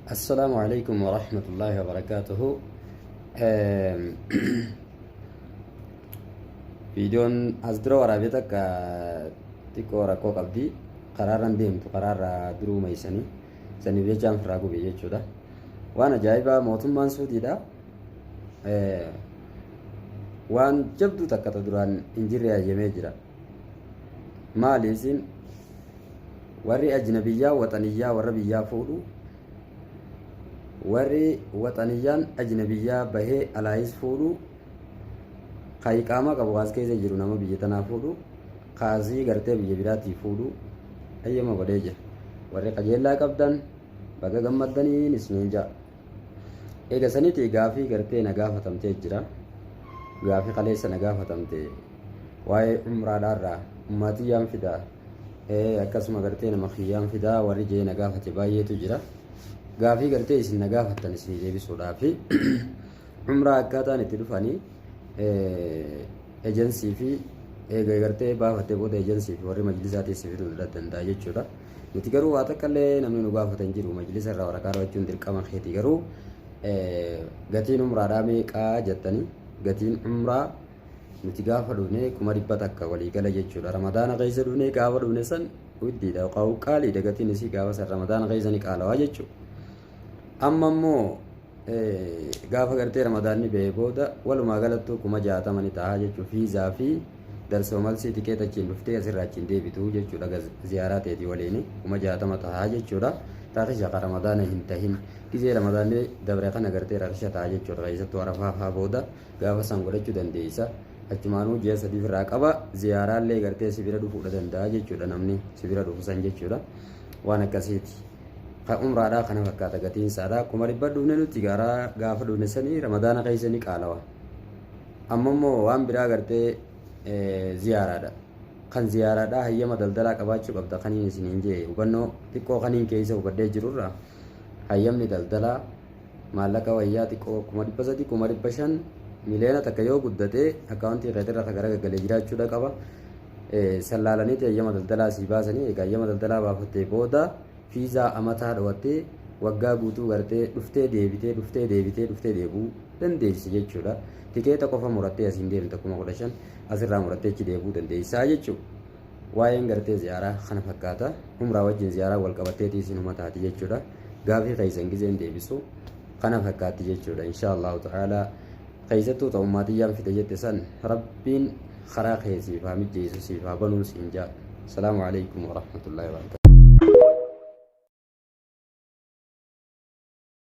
Assalaamu alaikum warahmatullaahi wabarakaatuhu. Viidiyoon as dura waraabee takka xiqqoo rakkoo qabdi. Karaarra hin deemtu, karaarra duruu maysanii. Saniif jechaan firraa gube jechuudha. Waan ajaa'ibaa mootummaan Suudiidha. Waan jabduu takka ta duraan hin jirre hayyamee jira. Maali isin warri ajnabiyyaa waxaniyyaa warra biyyaa fuudhu, warri waxaniyyaan ajnabiyyaa bahee alaayis fuudhu, ka iqaamaa qabu as keessa jiru nama biyya tanaa fuudhu, kaasii gartee biyya biraatii fuudhu hayyama godhee jira. Warri qajeellaa qabdan baga gammaddaniin isiniin ja'a. Eega saniiti gaafii gartee na gaafatamtee jira. Gaafii kaleessa na gaafatamte waa'ee umraadhaarraa ummaatiyyaan fidaa akkasuma gartee nama kiyyaan fidaa warri jee na gaafate baay'eetu jira. Gaafii gartee isin na gaafattan isinii deebisuudhaafi umraa akkaataan itti dhufanii ejensii fi eega gartee baafattee booda ejensii fi warri majlisaatii si fiduu danda'a jechuudha. Nuti garuu waa takka illee namni nu gaafate hin jiru. Majlisa irraa waraqaa argachuun dirqama keeti garuu gatiin umraadhaa meeqaa jettanii gatiin umraa nuti gaafa dhufne 100,000 walii gala jechuudha. Ramadaana keessa dhufne gaafa dhufne san guddiidha qaaliidha gatiin isii gaafa san ramadaana keessa ni qaalawaa jechuudha. Amma immoo gaafa gartee ramadaanni ba'ee booda walumaa galattuu 60,000 ni ta'a jechuudha. Fiizaa fi darsoo malsii tikeeta achiin dhuftee asirraa achiin deebitu jechuudha. Ziyaaraa teetii waliin 60,000 ta'a jechuudha. Raakisha ka ramadaana hin tahin gizee ramadaanni dabre kana gartee raakisha ta'a jechuudha. Keessattuu arafaa faa booda gaafa san godhachuu dandeessa. Achumaanuu ji'a sadiif irraa qaba. Ziyaaraallee gartee si bira dhufuudha danda'a jechuudha namni si bira dhufu san jechuudha. Waan akkasiiti. Ka umraadhaa kana fakkaata gatiin isaadha. 100,000 dhufne nuti gaaraa gaafa dhufne sanii ramadaana keessa ni qaalawa. Amma immoo waan biraa gartee ziyaaraadha. Kan ziyaaraadhaa hayyama daldalaa qabaachuu qabda kaniin isiniin jee hubannoo xiqqoo kaniin keessa hubadhee jirurra hayyamni daldalaa maallaqa wayyaa xiqqoo 300,000 500,000 1,000,000 yoo guddate akkaawuntii keetirra ka gara gaggalee jiraachuudha qaba. Sallaalaniiti hayyama daldalaa sii baasanii egaa hayyama daldalaa baafattee booda fiizaa amataa dhowattee waggaa guutuu gartee dhuftee deebitee dhuftee deebitee dhuftee deebi'uu dandeessi jechuudha. Tikeeta qofa murattee asiin deemta 15,000 asirraa murattee achi deebi'uu dandeessaa jechuudha. Waa'een gartee ziyaaraa kana fakkaata. Umraa wajjin ziyaaraa wal qabatteetii isinuma taati jechuudha. Gaafii keessan gizeen deebisu kana fakkaatti jechuudha. Inshaa Allahu ta'ala keessattuu ta'u maatiyyaan fide jette san Rabbiin karaa kee siif haa mijjeessu siif haa banuu siin jaa. Salaamu alaikum warahmatullahi wabarakatuh.